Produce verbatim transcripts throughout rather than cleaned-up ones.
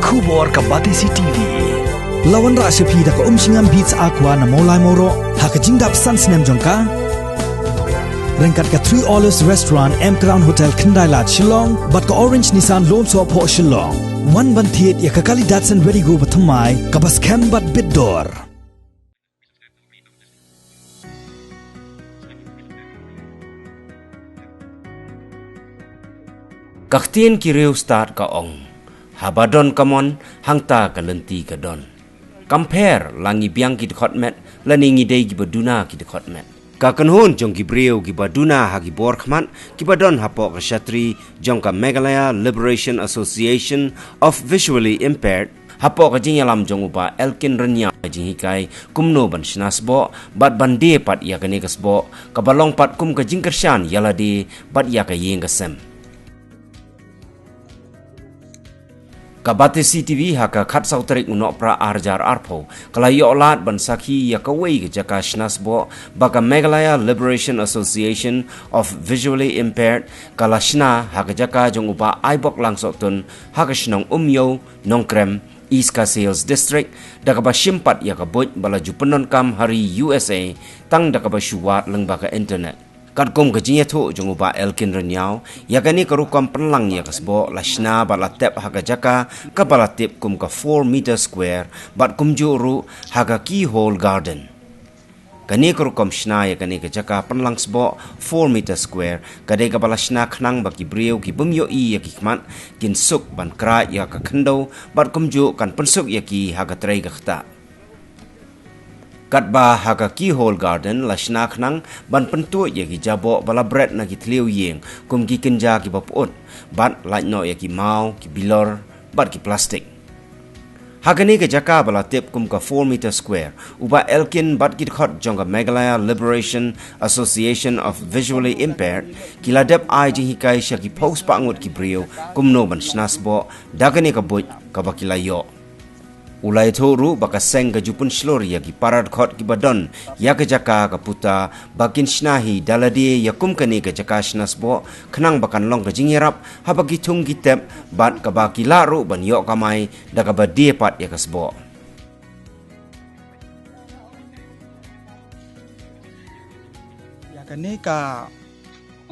Khubor ka Batesi T V. La wanrah sha phi da ka Umshngam Beats Aqua na Mawlai Mawroh ha ka jingdap san snem jong ka. Ryngkat ka Three Olives Restaurant, M Crown Hotel, Khyndai Lad, Shillong, bad ka Orange Nissan Lum Sohphoh, Shillong. Wan ban thied ïa ka kali Datsun Redi-GO bathymmai kaba skhem bad bit dor. Ka ktien ki riewstad ka ong, haba don ka mon, hangta ka lynti ka don. Kam pher la ngi biang ki dkhot met lane ngi dei kiba duna ki dkhot met. Ka kynhun jong ki briew kiba duna ha ki bor khmat kiba don hapoh ka shatri jong ka Meghalaya Liberation Association of Visually Impaired, hapoh ka jingïalam jong u Bah Elkin Rynñiaw, ka jinghikai kumno ban shna sboh bad ban die pat ïa kane ka sboh, kaba long pat kum ka jingkyrshan ïa lade bad ïa ka ïing ka sem. Ka Batesi T V ha ka khatsaw tarik u Nohprah arhajar arphew ka la ïoh lad ban sakhi ïa kawei ka jaka shna sboh ba ka Meghalaya Liberation Association of Visually Impaired ka la shna ha ka jaka jong u Bah Aibok Langsohtun ha ka shnong Umiew, Nongkrem, East Khasi Hills District, da kaba shim pat ïa ka buit ba la ju pyndonkam ha ri U S A tang da kaba shu wad lyngba ka internet. Katkum ka jingïathuh jong u Bah Elkin Rynñiaw, ïa kane ka rukom pynlang ïa ka sboh la shna bad la tep ha ka jaka kaba la tip kum ka four meter square bad kumjuh ruh ha ka Keyhole Garden. Kane ka rukom shna ïa kane ka jaka pynlang sboh four meter square ka dei kaba la shna khnang ba ki briew ki bym ïohi ïa ki khmat kin suk ban khreh ïa ka khyndew bad kumjuh kan pynsuk ïa ki ha ka trei ka ktah. Katba ha ka Keyhole Garden la shna khnang ban pyntuid ïa ki jaboh ba la bret na ki thliew ïing kum ki kynja kiba pyut bad lait noh ïa ki maw, ki bilor bad ki plastik. Ha kane ka jaka ba la tip kum ka four meter square, u Bah Elkin bad ki dkhot jong ka Meghalaya Liberation Association of Visually Impaired ki la dep ai jinghikai sha ki phew spah ngut ki briew kumno ban shna sboh da kane ka buit kaba ki la ïoh. U la ïathuh ruh ba ka seng ka ju pynshlur ïa ki para dkhot kiba don ïa ka jaka ka puta ba kin shna hi da lade ïa kum kane ka jaka shna sboh khnang ba kan long ka jingïarap haba ki thung ki tep bad kaba ki lah ruh ban ïoh kamai da kaba die pat ïa ka sboh. Ïa kane ka,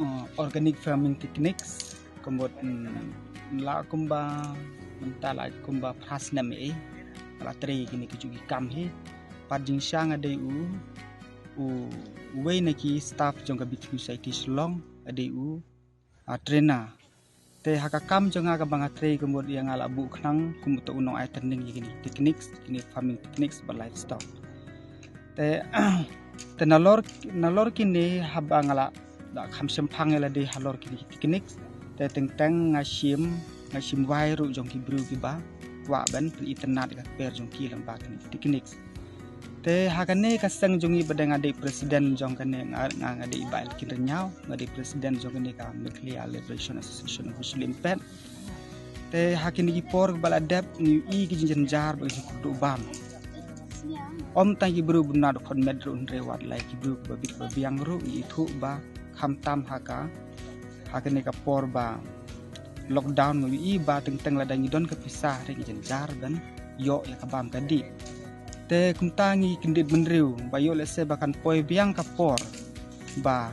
uh, organic farming techniques, ka mut, mm, la kumba, mynta la kumba phra snem eh, la trei kine ki ju ki kam hi. Pat jingshisha nga dei u, u, uwei na ki staff jong ka Beetroot Society Shillong, nga dei u, a, trainer. Te ha ka kam jong nga kaba nga trei ka mut ïa nga la buh khnang kum uto u nongai training ïa kine techniques, kine farming techniques bad livestock. Te, te nalor, nalor kine haba nga la da kham shemphang ïa lade halor kine ki techniques. Te teng teng nga shim, nga shim wai ruh jong ki briew kiba kwah ban pyni itynnad ïa ka kper jong ki lyngba kine ki techniques. Te ha kane ka seng jong ngi ba dei nga dei president jong kane nga, nga, nga dei Bah Elkin Rynñiaw, nga dei president jong kane ka Meghalaya Liberation Association of Visually Impaired. Te ha kine ki por ba la dep ngi ïohi ki jingjynjar bad ki kyrduh bam. Ym tang ki briew ba duna dkhot met ruh hynrei wat la ki briew ba bit ba biang ruh ngi ithuh ba khamtam ha ka, ha kane ka por ba lockdown ngi ïohi ba teng teng lada ngi don ka pisa hynrei ngi jynjar ban ïoh ïa ka bam ka dih. Te kumta ngi kyndit bynriew ba ïoh lehse ba kan poi biang ka por ba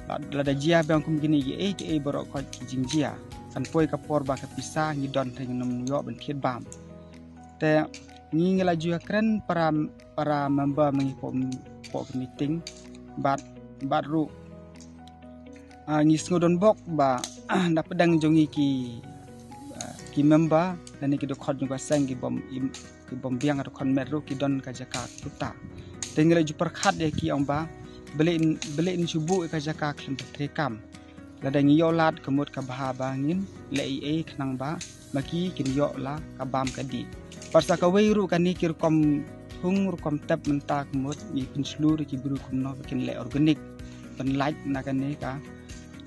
la-, lada jia biang kum kine kiei kiei baroh khoit ki jingjia, kan poi ka por ba ka pisa ngi don hynrei ngim ïoh ban thied bam. Te ngi, ngi la ju ïakren para, para member ma ngi hapoh, hapoh ka meeting bad, bad ruh, ah, ngi sngew donbok ba na pdeng jong ngi ki, ah, ki member lane ki dkhot jong ka seng ki bym im, ki bym biang ka dkhot met ruh ki don ka jaka ka puta. Te ngi la ju pyrkhat ïa ki ong ba balei, balei ngin shu buh ïa ka jaka khlem treikam. Lada ngi ïoh lad ka mut ka bha ba ngin leh ei ei khnang ba ma ki kin ïoh la ka bam ka dih. Bad sa kawei ruh kane ki rukom thung rukom tep mynta ka mut ngi pynshlur ïa ki briew kumno ba kin leh organic ban lait na kane ka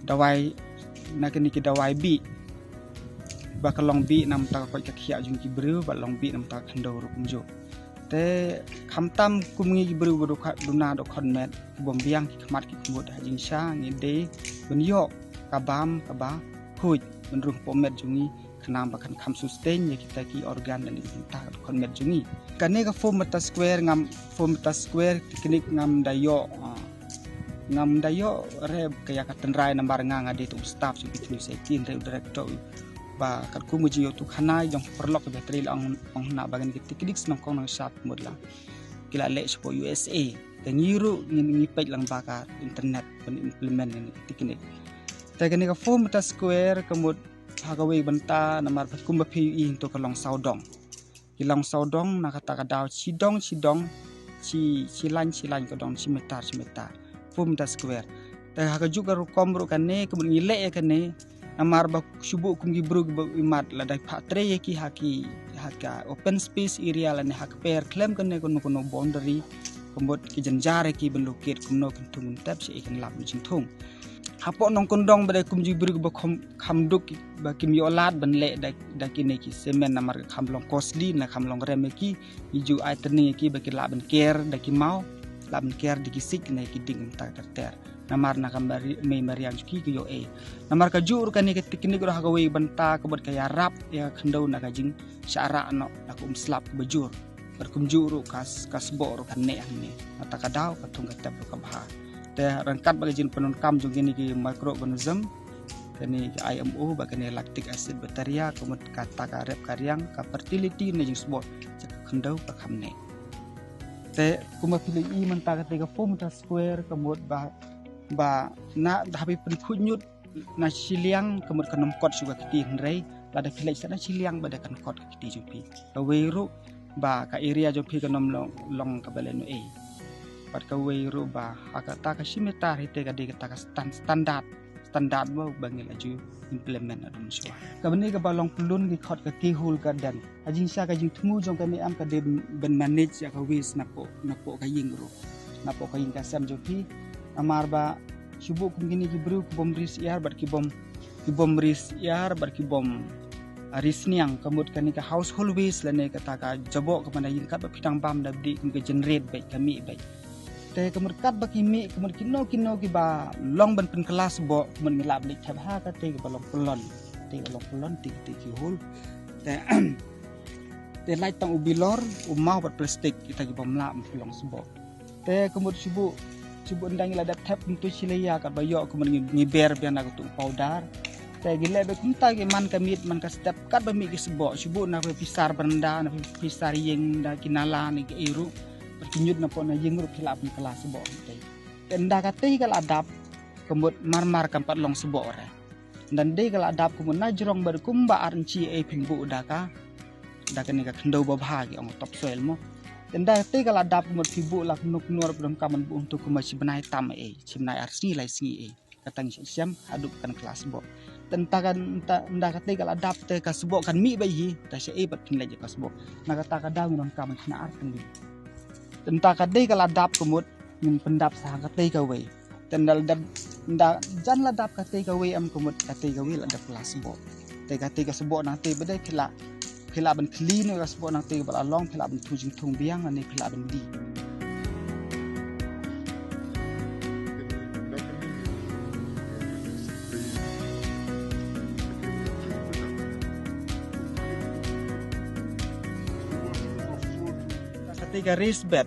dawai, na kine ki dawai bih ba ka long bih na bynta ka koit ka khiah jong ki briew bad long bih na bynta ka khyndew ruh kumjuh. Te khamtam kum ngi ki briew ba duna dkhot met, ki bym biang ki khmat ki khmut, ha jingshisha ngi dei ban ïoh ka bam kaba huid ban rung hapoh met jong ngi. khnang ba kan kham sustain ïa kita ki organ lane ki bynta ka dkhot met jong ngi. Kane ka four meter square ngam, four meter square technique ngam da ïoh, ah, ngam da ïoh re ka ïa ka tynrai namar nga nga dei tang u staff jong ka Pit New Society, hynrei u director ba katkum ka jingïoh tu khana jong paralok ka battery la ong, ong na ba kane ka technique shnong kong nang shap mut la ki la leh shapoh U S A. Te ngi ruh ngi, ngi peit lang ba ka internet ban implement kane ka technique. Te kane ka four meter square ka mut ha kawei bynta namar ba kumba phi ïohi hangto ka long sawdong. Ki long sawdong na kata ka daw shi dong shi dong, shi, shi lain shi lain ka dong, shi meter shi meter, four meter square. Te ha kajuh ka rukom ruh kane ka mut ngi leh ïa kane namar ba shu buh kum ki briew kiba imat lada phah trei ïa ki ha ki, ha ka open space area lane ha ka per khlem kane kano kano boundary ka mut ki jynjar ïa ki ban locate kumno kin thung kin tep shaei kan lap jingthung. Hapoh nongkyndong ba dei kum jingbriew ba kham, kham duk ba kim ïoh lad ban leh da, da kine ki cement namar ka kham long costly na kham long rem ïa ki, ngi ju ai training ïa ki ba ki lah ban ker da ki maw, lah ban ker da ki sik ne ki ding mynta ter ter. Namar na ka mari-, mei mariang jong ki ka ïoh ei. Namar kajuh ruh kane ka technique ruh ha kawei bynta ka bad ka ïarap ïa ka khyndew na ka jingshah rah noh na ka umslap kaba jur. Bad kumjuh ruh ka s-, ka sboh ruh kan neh hangne. Nata ka daw ka thung ka tep ruh ka bha. Te ryngkat bad ka jingpyndonkam jong kine ki microorganism, kane ka I M O bad kane lactic acid bacteria, ka mut kata ka rep ka riang, ka fertility ne jingsboh jong ka khyndew ka kham neh. Te kumba phi la ïohi mynta kata ka four meter square ka mut ba, ba na da phi pynkhuid ñiut na shiliang ka mut kan ym kot shuh ka kti, hynrei lada phi leit sa na shiliang ba dei kan kot ka kti jong phi. Kawei ruh ba ka area jong phi kan ym long, long kaba lehnohei. Bad kawei ruh ba ha kata ka shi meter hi te ka dei kata ka stan-, standard, standard ba, ba ngi la ju implement haduh mynshuwa. Kaba ne kaba long pyllun ngi khot ka keyhole garden. Ka jingshisha ka jingthmu jong kane em ka dei ban manage ïa ka waste napoh, napoh ka ïing ruh, napoh ka ïing ka sem jong phi. Namar ba shu buh kum kine ki briew ki bym ri syiar bad ki bym, ki bym ri syiar bad ki bym, ah, ri sniang, ka mut kane ka household waste lane kata ka jaboh kaba na ïing katba phi dang bam da bdih kum ka generate beit, ka mih beit. Te ka mut katba ki mih, ka mut kino kino kiba long ban pynkylla sboh, ka mut ngi lah ban leit thep ha kata kaba long pyllun, kata kaba long pyllun, te, te keyhole. Te, te lait tang u bilor, u maw bad plastik, kita kibym lah ban pynlong sboh. Te ka mut shu buh, shu buh ynda ngi la dep thep kumtu shi layer katba ïoh ka mut ngi, ngi ber biang na katu ka powder. Te ngi leh beit kumta ki man ka miet man ka step katba mih ki sboh, shu buh na phi, phi sar baranda, na phi, phi sar ïing, na ki nala ne kiei ruh. Bad ki ñiut napoh na ïing ruh phi lah pynkylla sboh te. Te ynda katei ka la dap ka mut mar mar kam pat long sboh re. Ynda dei ka la dap ka mut na jrong bad kumba ar inchi ei phin buh da ka, da kane ka khyndew babha ki ong top soil mo. Ynda katei ka la dap ka mut phi buh la kynnoh kynnoh ruh phi donkam ban buh hangto kumba shi bnai tam ei, shi bnai ar sngi lai sngi ei. Kata ngi shem haduh kan kylla sboh. Te ynda ka, ynda, ynda katei ka la dap te ka sboh kan mih beit hi, te shaei pat phin leit ïa ka sboh. Na kata ka daw ngi donkam ban khynnah ar tylli. Te ynda ka dei ka la dap ka mut ngin pyndap sa ha katei kawei. Te ynda la dap, ynda jan la dap katei kawei em ka mut katei kawei la dep kylla sboh. Te katei ka sboh nangtei ba dei phi lah, phi lah ban clean ka sboh nangtei ba la long, phi lah ban tu jingthung biang ne phi lah ban die. Katei ka raised bed,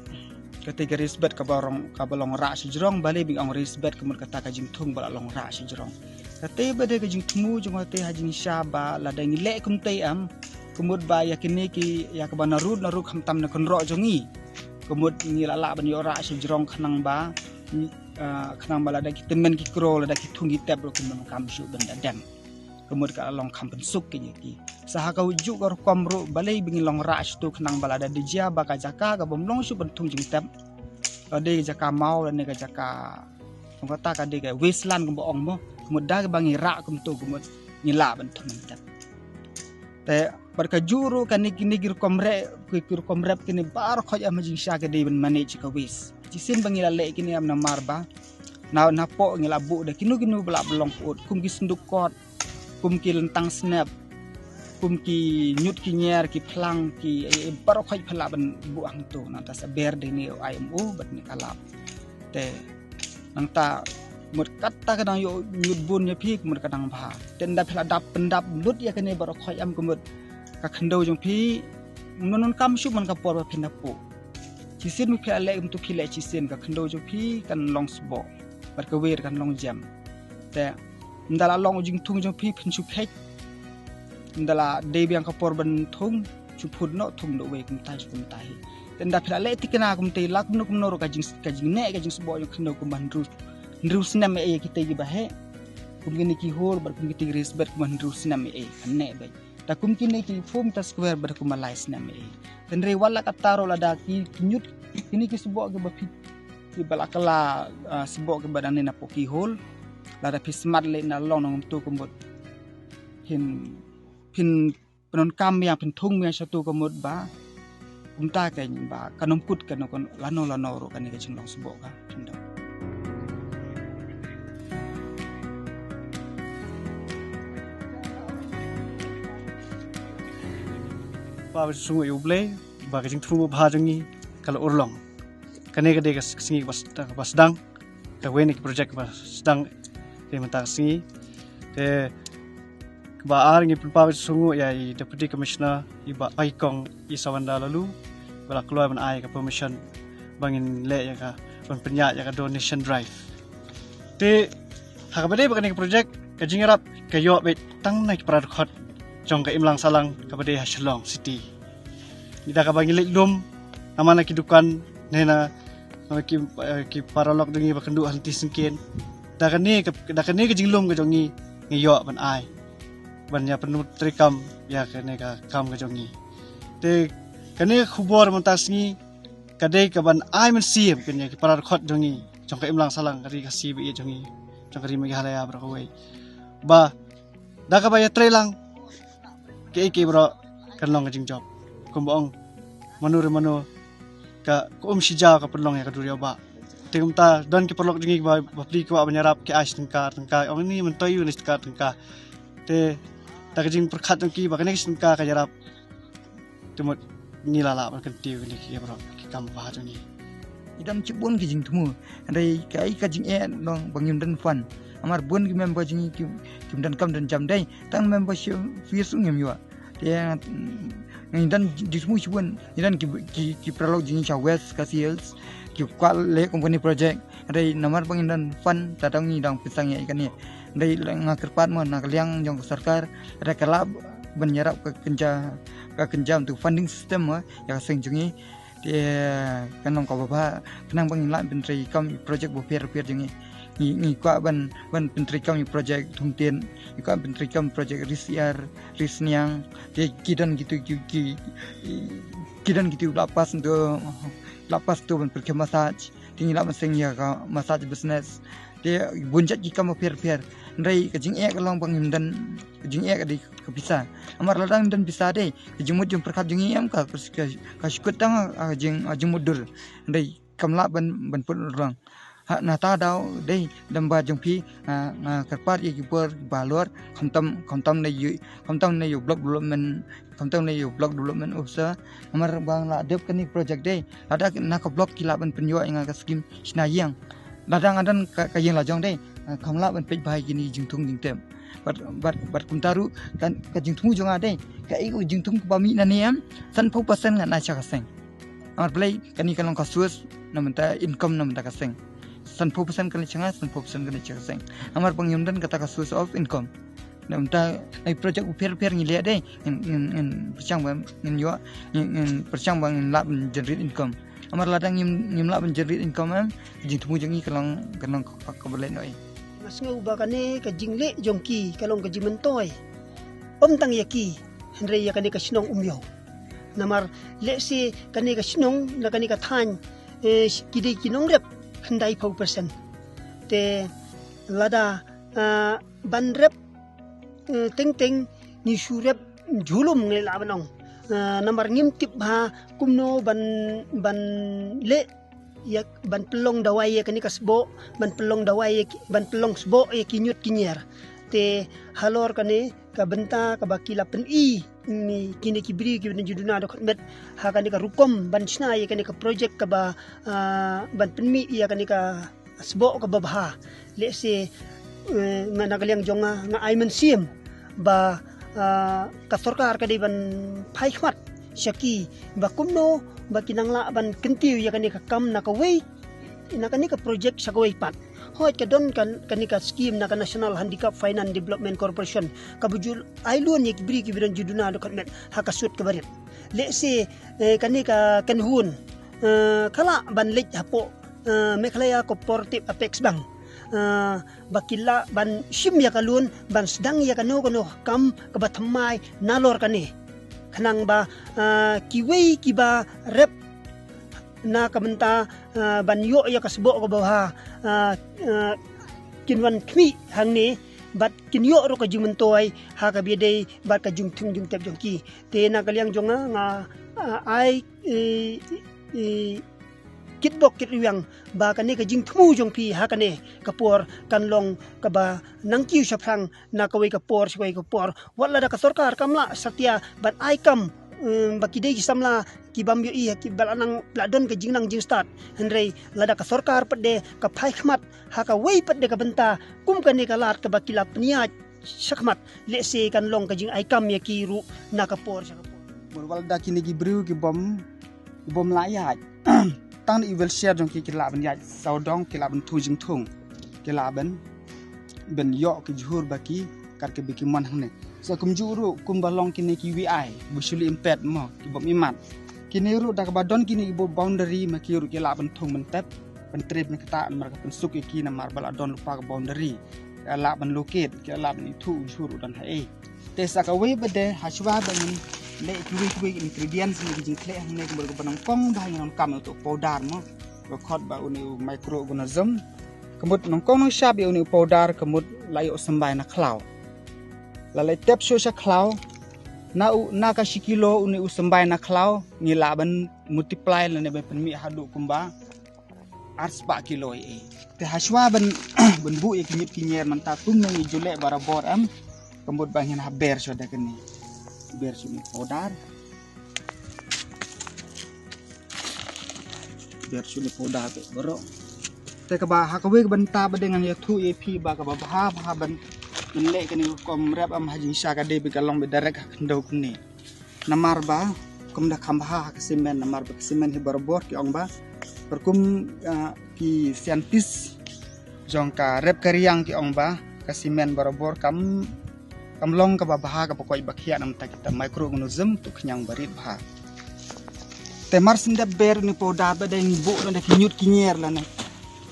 katei ka raised bed kaba long, kaba long rah shajrong, balei ba ngi ong raised bed ka mut kata ka jingthung ba la long rah shajrong. Katei ba dei ka jingthmu jong nga te ha jingshisha ba lada ngi leh kumtei em, ka mut ba ïa kine ki, ïa kaba na rud na rud khamtam na kynroh jong ngi, ka mut ngi la lah ban ïoh rah shajrong khnang ba, ah, khnang ba lada ki tymmen ki kro, lada ki thung ki tep ruh kin ym kam shuh ban da dem. Ka mut ka la long kham pynsuk kine ki. Sa ha kajuh ka rukom ruh balei ba ngi long rah shatu khnang ba lada da jia ba ka jaka kabym long shuh ban thung jingtep, ka dei ka jaka maw lane ka jaka, ong kata ka dei ka wasteland kumba ong mo, ka mut da kaba ngi rah kumtu ka mut ngi lah ban thung jingtep. Te bad kajuh ruh kane kine ki rukom rep, ki, ki rukom rep kine baroh khoit em ha jingshisha ka dei ban manage ka waste. Shisien ba ngi la leh kine em namar ba na, napoh ngi la buh da kino kino ba lah ban long pyut kum ki synduk kot, kum ki lyntang snep, kum ki ñiut ki ñier, ki phlang, ki, eh, eh, baroh khoit phi lah ban buh hangto, nangta sa ber da ne I M O bad ne ka lab. Te nangta Mut kata ka dang ïoh ñiut bun ïa phi, mut ka dang bha. Te ynda phi la dap pyndap lut ïa kane baroh khoit em, ka mut ka khyndew jong phi, mynno kam shu man ka por ba phin da puh. Shisien phi la leh kumtu, phi leh shisien, ka khyndew jong phi kan long sboh, bad kawei kan long jem. Te ynda la long u jingthung jong phi, phin shu kheit. Ynda la dei biang ka por ban thung, shu phut noh, thung noh wei kumta shu kumta hi. Te ynda phi la leh thikna kumta, la kumno kumno ruh, ka jing, ka jingneh, ka jingsboh jong khyndew kumba hynriew, hynriew snem ei ei, kita kiba heh. Kum kine ki hole bad kum kita ki raised bed kumba hynriew snem ei ei, kan neh bad. Da kum kine ki four meter square bad kumba lai snem ei ei. Hynrei wat la katta ruh, lada ki, ki ñiut, kine ki sboh kiba phi, kiba la kylla, ah, sboh kiba dang neh napoh ki hole. Lada phi smat leh na long nangto ka mut phin, phin pyndonkam biang, pynthung biang shato ka mut ba kumta kein ba kan ym kut kano kano, lano lano ruh kane ka jinglong sboh ka khyndew. Ba sngewbha ïa U Blei ba ka jingthmu ba bha jong ngi ka la urlong. Kane ka dei ka sngi ba sdang, ba sdang. Kawei na ki project ba sdang te mynta ka sngi. Te kaba ar, ngi pynpaw sngewbha ïa i Deputy Commissioner, i Bah, i Kong Isawanda Laloo, ba la kloi ban ai ka permission ba ngin leh ïa ka, ban pynïaid ïa ka donation drive. Te ha kaba dei ba kane ka project, ka jingïarap ka ïoh beit tang na ki para dkhot jong ka imlang sahlang kaba dei ha Shillong City. Ngi da kaba ngi leit lum namar na ki dukan ne na, na ki, eh, ki paralok jong ngi ba kynduh ha lynti syngkien. Da kane ka, da kane ka jinglum ka jong ngi, ngi ïoh ban ai, ban ïa pyntreikam ïa kane ka kam ka jong ngi. Te kane ka khubor mynta ka sngi ka dei ka ban ai mynsiem ïa ki para dkhot jong ngi jong ka imlang sahlang ka ri Khasi ba ïeit jong ngi, jong ka ri Meghalaya baroh kawei, ba da kaba ïatreilang kiei kiei baroh kan long ka jingjop. Kumba ong mano re mano, ka, ka um shi jaw ka pynlong ïa ka dur ïa u bah. Te kumta don ki paralok jong ngi ba, ba pli kwah ban ïarap, ki ai shi tyngka, tyngka, ong ni myntoi u, ni shi tyngka, tyngka. Te da ka jingpyrkhat jong ki ba kane ka shi tyngka ka ïarap, te mut ngi la lah ban kyntiew ïa kine ki baroh ki kam ba bha jong ngi. Ngi don shibun ki jingthmu, hynrei kaei ka jingeh long ba ngim don fund. Namar bun ki member jong ngi ki, kim don kam don jam, dei tang membership fees ngim ïoh. Te, mm, ngi don jingthmu shibun, ngi don ki, ki, ki paralok jong ngi sha West Khasi Hills, ki kwah leh kum kane project. Hynrei namar ba ngim don fund, te tang ngi dang pynsan ïa kane. Hynrei nga kyrpad mo na ka liang jong ka sorkar, hynrei ka lah ban ïarap ka kynja, ka kynja tu funding system mo ïa ka seng jong ngi. Te kan long kaba bha, khnang ba ngin lah pyntreikam ïa ki project bapher bapher jong ngi. Ngi, ngi kwah ban, ban pyntreikam ïa ki project thungtien, ngi kwah pyntreikam project ri syiar, ri sniang. Te ki don kitu ki, ki, ki don kitu la pass tu, la pass tu ban pyrkhat massage. Te ngi lah ban seng ïa ka massage business. Te bun jait ki kam bapher bapher. Hynrei ka jingeh ka long ba ngim don, ka jingeh ka dei ka pisa. Namar lada ngim don pisa dei, ka jingmut jingpyrkhat jong ngi em ka, ka, ka shu kut tang ha, ha jing, ha jingmutdur. Hynrei kam lah ban, ban pynurlong. Ha, nangta daw dei lem bad jong phi, nga, nga kyrpad ïa ki bor ba halor, khamtam, khamtam na ïa, khamtam na ïa u block development, khamtam na ïa u block development officer. Namar ba nga la dep kane ka project dei, lada na ka block ki lah ban pynïoh ïa nga ka skim shna ïing. Lada nga don ka, ka ïing la jong dei, eh, kam lah ban peit bha ïa kine ki jingthung jingtep. Bad, bad, bad kumta ruh, kan, ka jingthmu jong nga dei, kaei ka jingthmu kaba mih na ne em, sanphew percent ngan ai sha ka seng. Namar balei, kane ka long ka source na bynta income na bynta ka seng. Sanphew percent ka leit sha nga, sanphew percent ka leit sha ka seng. Namar ba ngim don kata ka source of income. Na bynta na ki project bapher bapher ngi leh dei, ngin, ngin, ngin pyrshang ba ngin ïoh, ngin, ngin pyrshang ba ngin lah ban generate income. Namar lada ngim, ngim lah ban generate income em, ka jingthmu jong ngi ka long, ka long ka, ka, kaba leh noh ei. Nga sngew ba kane ka jingleh jong ki ka long ka jingmyntoi, ym tang ïa ki, hynrei ïa kane ka shnong Umïaw. Namar lehse kane ka shnong, na kane ka thaiñ, eh, ki dei ki nongrep khyndai phew percent. Te lada, ah, ban rep, eh, teng teng ngi shu rep jhulum ngi lah ban ong. Eh, namar ngim tip bha kumno ban, ban leh ïa, ban pynlong dawai ïa kane ka sboh, ban pynlong dawai ïa ki, ban pynlong sboh ïa ki ñiut ki ñiar. Te halor kane ka bynta kaba ki la pyni, mm, kine ki briew kiba don jingduna dkhot met ha kane ka rukom ban shna ïa kane ka project kaba, ah, ban pynmih ïa kane ka sboh kaba bha. Lehse, eh, nga na ka liang jong nga, nga ai mynsiem ba, ah, ka sorkar ka dei ban phai khmat sha ki ba kumno ba ki nang lah ban kyntiew ïa kane ka kam na kawei, na kane ka project sha kawei pat. Hooid ka don kan, kane ka scheme na ka National Handicap Finance Development Corporation kaba ju ai loan ïa ki briew kiba don jingduna dkhot met ha ka sut kaba rit. Lehse, eh, kane ka kynhun, eh, ka lah ban leit hapoh, eh, Meghalaya Cooperative Apex Bank. Eh, ba ki lah ban shim ïa ka loan ban sdang ïa kano kano ka kam kaba thymmai nalor kane. Khnang ba, eh, kiwei kiba rep na ka bynta, eh, ban ïoh ïa ka sboh kaba bha, eh, eh, kin wan khmih hangne bad kin ïoh ruh ka jingmyntoi ha kaba ïadei bad ka jingthung jingtep jong ki. Te na ka liang jong nga, nga, eh, ai, eh, eh, kitbok kitrwiang ba kane ka jingthmu jong phi ha kane ka por kan long kaba nang kiew shaphrang na kawei ka por sha kawei ka por. Wat lada ka sorkar kam lah satia ban ai kam, em, ba ki dei ki samla ki bym ïohi ha ki ba la nang, la don ka jingnang jingstad. Hynrei lada ka sorkar pat de ka phai khmat ha kawei pat de ka bynta kum kane ka lad kaba ki la pynïaid shakhmat, lehse kan long ka jingai kam ïa ki ruh na ka por sha ka por. Mut wat lada kine ki briew ki bym, ki bym lah ïaid, tang da i wheelchair jong ki ki lah ban ïaid sawdong, ki lah ban thung jingthung, ki lah ban, ban ïoh ki jhur ba ki kat kaba ki mon hangne. Sa kumjuh ruh kumba long kine ki V I ba shu leh im pet mo, ki bym imat. Kine ruh da kaba don kine ki boundary ma ki ruh ki lah ban thung ban tep, ban trep ne kata namar ka pynsuk ïa ki namar ba la don lypa ka boundary. Ki lah ban locate, ki lah ban ithuh u jhur u don haei. Te sa kawei pat de, hashwa ba ngin leh kiwei kiwei ingredients ne ki jingkhleh hangne, ka mut kaba nyngkong ba ngin ong kam ïa uto u powder mo. Ba khot ba une u microorganism. Ka mut nyngkong nyngshap ïa une u powder, ka mut la ïoh symbai na khlaw. La leit tep shuh sha khlaw. Na u, na ka shi kilo une u symbai na khlaw, ngi lah ban multiply lane ban pynmih haduh kumba ar spah kilo ei ei. Te hashwa ban, ban buh ïa ki ñiut ki ñier mynta kumno ngi ju leh barabor em. Ka mut ba ngin ha ber shuh da kane. Ber shuh ne powder. Ber shuh ne powder te baroh. Te kaba ha kawei ka bynta ba dei ngan ïathuh ïa phi ba kaba bha bha ban, ban leh kane ka rukom rep em ha jingshisha ka dei ba ka long ba direct ha khyndew kane. Namar ba kum da kham bha ha ka cement, namar ba ka cement hi barabor ki ong ba. Kyrkum, ah, ki scientist jong ka rep ka riang ki ong ba ka cement barabor kam, kam long kaba bha kaba koit ba khiah namar kita microorganism tu khñiang ba rit bha. Te mar shu dep ber une u powder ba dei ngi buh lane da ki ñiut ki ñier lane.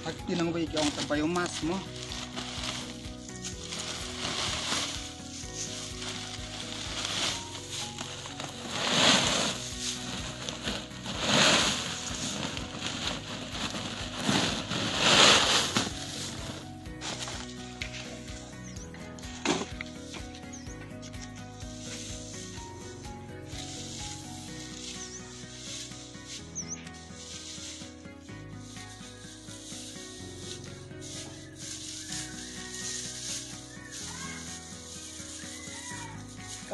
Ha kti nangwei ki ong ta biomass mo.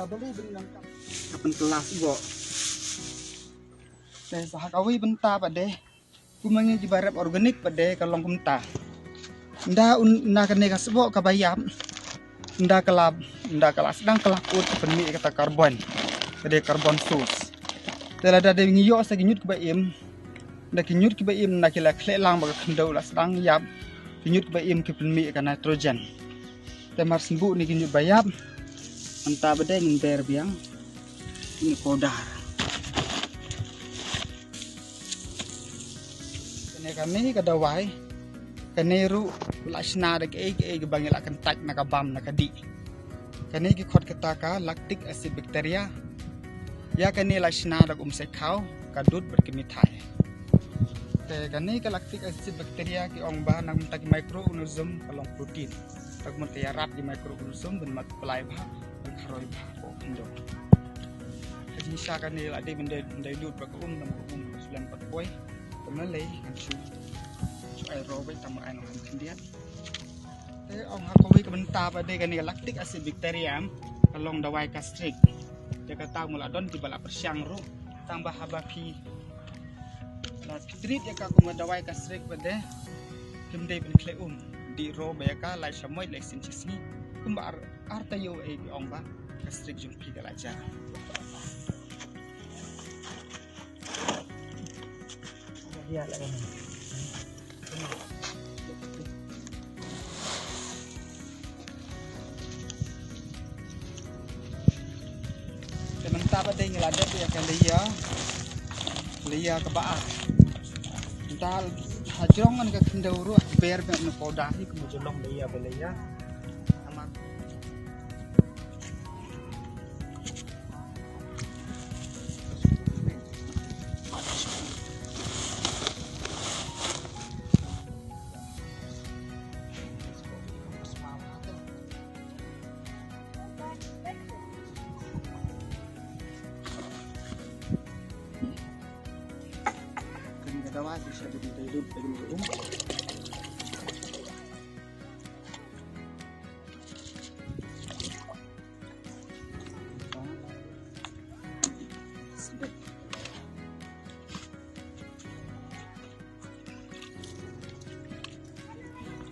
Ka bali bali lang ka. Ka pynkylla sboh. Te sa ha kawei bynta pat de. Kum ma ngi kiba rep organic pat de ka long kumta. Nda un, nda kane ka sboh kaba ïap. Nda ka la, nda ka la sdang ka la kut ka pynmih ïa kata carbon. Ka dei carbon source. Te lada dei ngi ïoh sa ki ñiut kiba im. Nda ki ñiut kiba im nda ki la khleh lang ba ka khyndew la sdang ïap. Ki ñiut kiba im ki pynmih ïa ka nitrogen. Te mar shu buh ne ki ñiut ba ïap. Mynta pat de ngin ber biang. Une u powder. Kane, kane ka dawai. Kane ruh la shna da kaei kaei kaba ngi la kyntait na ka bam na ka dih. Kane ki khot kata ka lactic acid bacteria. Ïa kane la shna da ka um sait khaw, ka dud bad ka mithai. Te kane ka lactic acid bacteria ki ong ba na ka bynta ki microorganism ka long protein. Te ka mut ka ïarap ki microorganism ban multiply bha, ban kharoi bha. Ko khyndew. Ka jingshisha kane la dei ban dei, dei lut ba ka um, namar ka um ka slem pat poi. Kumno lei ngan shu, shu ai ro beit tang ba ai nong khyndiat. Te ong ha kawei ka bynta pat de kane ka lactic acid bacteria em, ka long dawai gastric. Te kata mut la don kiba la pyrshang ruh tang ba haba phi la phi treat ïa ka kum ka dawai gastric pat de. Kim dei ban khleh um. Dih ro ba ïa ka lai shamoit lai sin chi sngi. Kumba ar, ar taïew ei bi ong ba ka strik jong phi ka la ja. Ïa la. Te mynta ba dei ngi la dep ïa ka layer, layer kaba ar. Mynta ha jrong ngan ka khyndew ruh ber bad na powder hi kumba jyllong layer ba layer. Namar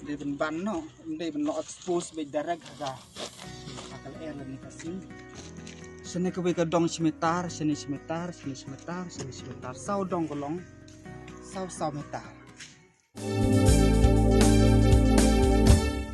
Dei ban ban noh, dei ban long expose beit direct ha ka, ha ka lyer lane ka sink. Shane kawei ka dong shi meter, shane shi meter, shane shi meter, shane shi meter. Saw dong ka long, saw, saw meter.